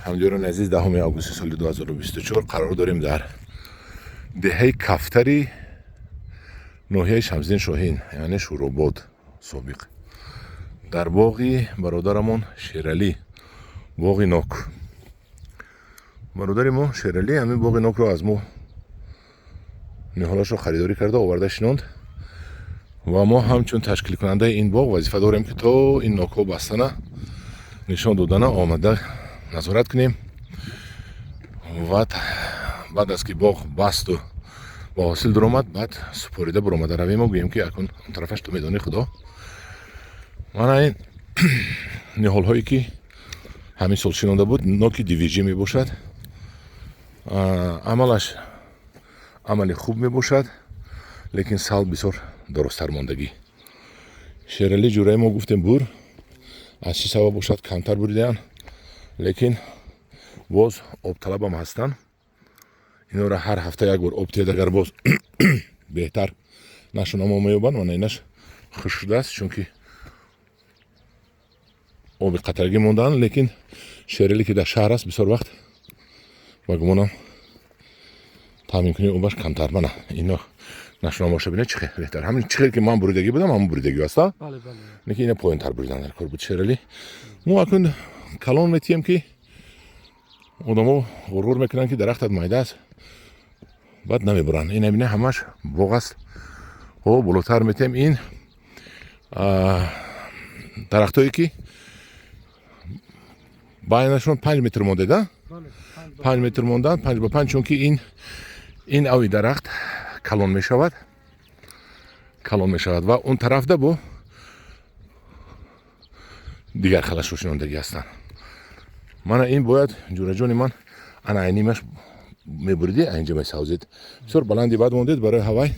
Ҳамдиёрони азиз, 10 августи соли 2024 қарор дорем дар деҳаи Кафтари ноҳияи Шамсиддин Шоҳин, яъне Шӯробод собиқ, дар боғи бародарамон Шералӣ, боғи нок. Бародари мо Шералӣ ҳамин боғи нокро аз мо ниҳолашро харидорӣ карда оварда шинонд ва мо ҳамчун ташкилкунандаи ин боғ вазифа дорем, ки то ин нокҳо бастана нишон додана омада назорат кунем ва баъд аз ки боғ басту ба ҳосил дуромад, баъд супорида буромада равему гӯем, ки акун он тарафаш ту медонӣ, худо. Мана ин ниҳолҳое, ки ҳамин сол шинонда буд, ноки дивижӣ мебошад. Амалаш амали хуб мебошад, лекин сал бисёр доростар мондагӣ. Шералӣ ҷураи мо гуфтем, бур, аз чӣ сабаб бошад, камтар буридаанд, лекин боз обталабам ҳастанд. Инора ҳар ҳафта як бор об тиҳед, агар боз беҳтар нашунамо меёбанд. Мана инаш хушк шудааст, чунки оби қатрагӣ мондаанд. Лекин Шералӣ, ки дар шаҳр аст, бисёр вақт ба гумонам таъминкунии обаш камтар. Мана ино нашунамоша бинед, чӣ хел беҳтар. Ҳамин чӣ хел ки ман буридагӣ будам, ҳамон буридагӣ аст. Лекин ина поёнтар буридан дар кор буд, Шералӣ. Мо акун калон метиҳем, ки одамо ғурур мекунанд, ки дарахтат майда аст, баъд намебуранд. Ина бина, ҳамаш боғ аст. О, болотар метиҳем. Ин дарахтое, ки байнашон 5 метр мондеда, 5 метр мондан, 5 ба 5, чунки ин ави дарахт калон мешавад, калон мешавад ва он тарафда бо дигар халашро шинондагӣ ҳастанд. Мана ин бояд, ҷураҷони ман, ана айнимаш мебуридӣ, инҷа месавзед. Бисёр баланди бад мондед, барои ҳавай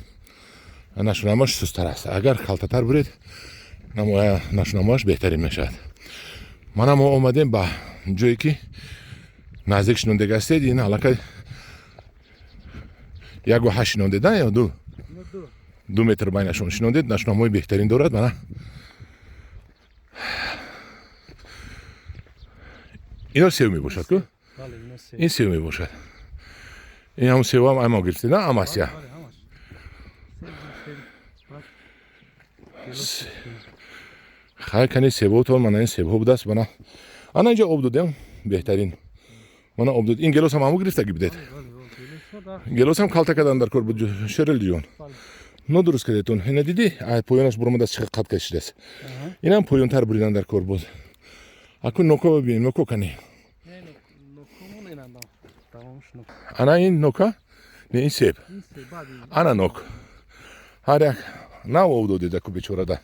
нашунамош сустар аст. Агар калтатар буред, нашунамоаш беҳтарин мешавад. Мана мо омадем ба ҷое, ки наздик шинондагӣ ҳастед. Ин аллакай 1,8 шинондед ё ду? 2 метр байнашон шинондед, нашунамои беҳтарин дорад. Мана ино сев мебошад ку, ин сев мебошад. Ин ҳамн севам ама гирифтед, на амасия? Хай, кани себотон. Мана ин себҳо будааст. Мана ана инҷа об додем, беҳтарин. Мана об дод. Ин гелосам ҳаму гирифтагӣ будед? Гелосам калта кардан дар кор буд, Шералиҷон, нодуруст кардетон. Ина дидӣ, поёнаш буромадааст, чӣ қад кашидааст. Инам поёнтар буридан дар кор буд. Акун ноко бибинем, ноко кани? Ана ин нока не, ин себ, ана нок. Ҳар як нав об додед аку бечорада.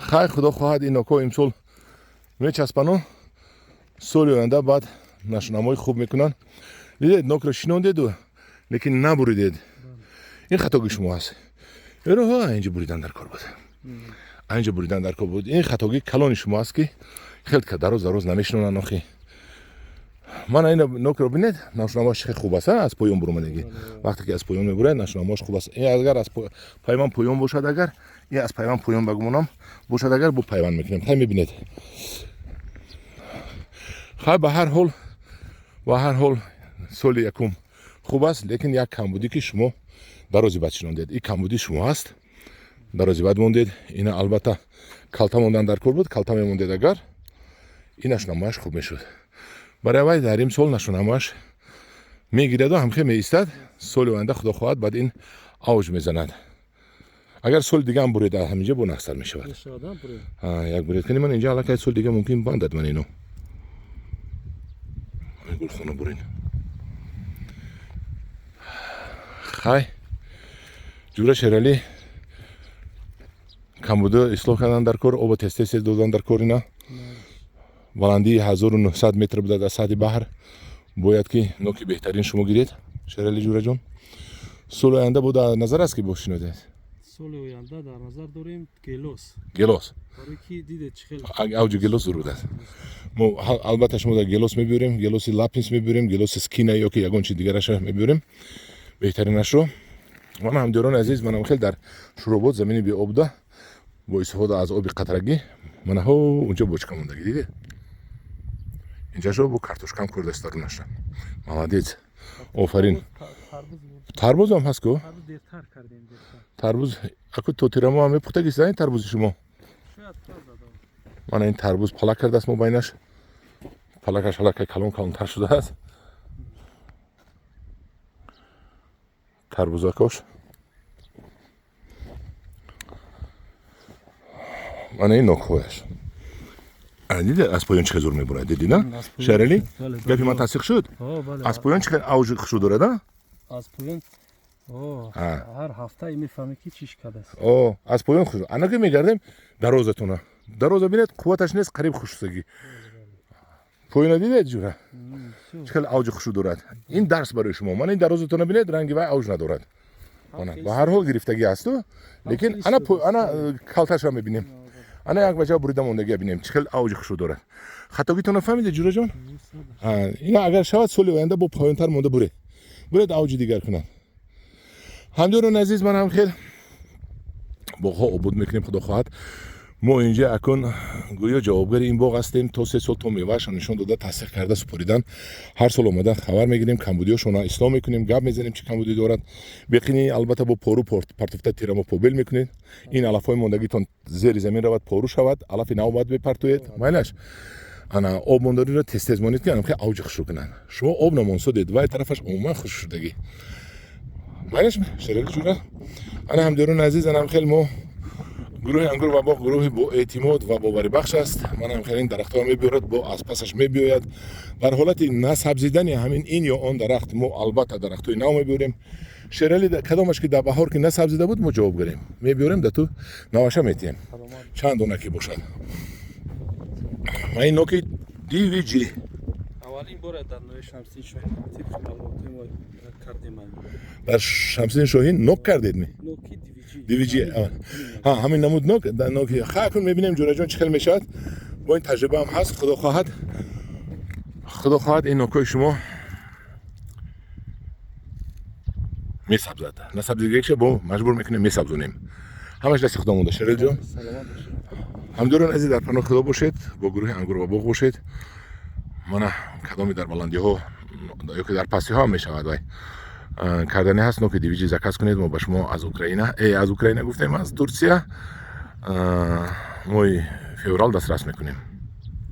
Хай, худо хоҳад, ин ноко имсол мечаспану соли оянда баъд нашунамои хуб мекунанд. Дидед, нокро шинондеду, лекин набуридед. Ин хатоги шумо аст. Эроҳо инҷа буридан дар кор буд, инҷа буридан дар кор буд. Ин хатогии калони шумо аст, ки хел дароз дароз намешинонанд охи. Мана ин нокро бинед, нашунамоаш хеле хуб аст. Аз поён буромадагӣ, вақте ки аз поён мебурад, нашунамоаш хуб аст. Ин агар аз пайванд поён бошад, агар ин аз пайванд поён, ба гумонам, бошад, агар бо пайванд мекунем. Хай, мебинед. Хай, ба ҳар ҳол соли якум хуб аст, лекин як камбудӣ, ки шумо дарози бад шинондед. Ин камбудии шумо аст, дарози бад мондед. Ина албатта калта мондан дар кор буд. Калта мемондед агар, ин нашунамояш хуб мешуд. Барои вай дар ин сол нашунамояш мегираду ҳамхел меистад. Соли оянда, худо хоҳад, баъд ин авҷ мезанад. Агар соли дигаам буред, ҳаминҷа бо нақстар мешавад. Як буред кани, ман инҷа аллакай соли дига мумкин бандад. Ман ино гулхона бурин. Хай, ҷура Шералӣ, камбудо ислоҳ кардан дар кор, оба тез тез додан дар кор. Ина баландии 1900 метр будад аз сатҳи баҳр. Бояд ки ноки беҳтарин шумо гиред, Шерали ҷураҷон. Соли оянда бо дар назар аст, ки бошинодед? Соли оянда дар назар дорем гелос. Гелос. Барои ки дидед, чӣ хел авҷи гелос зуруд аст. Мо албатта шумо дар гелос мебиёрем, гелоси Лапинс мебиёрем, гелоси Скина ё ки ягон чи дигараша мебиёрем, беҳтаринашро. Мана, ҳамдиёрони азиз, манам хел дар Шӯробод замини беобда бо истифода аз оби қатрагӣ. Манаҳо унҷо бочка мондагӣ, дидед. Инҷашо бо картошкам курдааст дарунаша. Молодец, офарин. Тарбузам ҳаст ку? Тарбуз аку то тирамо ҳам мепухтагист ин тарбузи шумо. Мана ин тарбуз палак кардааст, мобайнаш палакаш аллакай калон калонтар шудааст. Тарбузакош мана ин нокҳояш. Дида, аз поён чӣ хел зур мебурад, дидӣ на, Шералӣ? Гапи ман тасдиқ шуд, аз поён чӣ хел авҷи хушу дорад, а? Аз поён ҳар ҳафта мефаҳмӣ, ки чиш кардааст. Аз поён хуш. Анаки мегардем дарозатона, дароза бинед, қувваташ нест, қариб хушсагӣ. Поёна дидед, ҷура, чӣ хел авҷи хушу дорад. Ин дарс барои шумо. Мана ин дарозатона бинед, ранги вай авҷ надорад. Ба ҳар ҳол гирифтагӣ асту, лекин ана ана калташа мебинем, ана як ваҷа бурида мондагия бинем, чӣ хел авҷи хушу дорад. Хатогитона фаҳмиде, ҷураҷон? Ина агар шавад, соли оянда бо поёнтар монда буред, буред, авҷи дигар кунад. Ҳамдиёрони азиз, ман ҳам хел боғҳо обод мекунем, худо хоҳад. Мо инҷа акун гӯё ҷавобгари ин боғ ҳастем то 3 сол, то меваашро нишон дода, тасдиқ карда супоридан. Ҳар сол омадан, хабар мегирем, камбудиҳошона ислоҳ мекунем, гап мезанем, чӣ камбудӣ дорад. Беқини албатта бо пору партофта тирамо побел мекунед. Ин алафҳои мондагитон зери замин равад, пору шавад, алафи нав бояд бепартоед. Майлаш, ана об мондориро тез тез монед, ки анамхе авҷи хушрӯ кунанд. Шумо об намонсодед, вай тарафаш умуман хушк шудагӣ. Майлаш, Шерали ҷура? Ана, ҳамдиёрони азиз, анам хел мо гурӯҳи Ангур ва боғ гурӯҳи боэътимод ва боварибахш аст. Манам хел ин дарахтҳо мебиёрад, бо аз пасаш мебиёяд. Дар ҳолати насабзидани ҳамин ин ё он дарахт, мо албатта дарахтҳои нав мебиёрем. Шерали, кадомаш ки дар баҳор ки насабзида буд, мо ҷавоб гарем, мебиёрем, да ту наваша метиҳем, чанд дона ки бошад. Ма ин ноки DVG. Аввалин бора дар ноҳияи Шамсиддин Шоҳин, тибқи маълумоти мо кардем. Дар Шамсиддин Шоҳин нок кардед ми? Ноки DVG, ҳа, ҳамин намуд нок ноки. Ха, акун мебинем, ҷураҷон, чӣ хел мешавад. Бо ин таҷрибаам ҳаст, худо хоҳад, худо хоҳад, ин нокҳои шумо месабзад. Насабзидагиша бо маҷбур мекунем, месабзонем. Ҳамаш дасти худо монда, Шералҷон. Ҳамдиёрони азиз, дар паноҳи худо бошед, бо гурӯҳи Ангур ва боғ бошед. Мана кадоме дар баландиҳо ё ки дар пастиҳо ҳам мешавад, вай кардани ҳаст, ноки DVG заказ кунед. Мо ба шумо аз Украина, аз Украина гуфтем, аз Турсия моҳи феврал дастрас мекунем.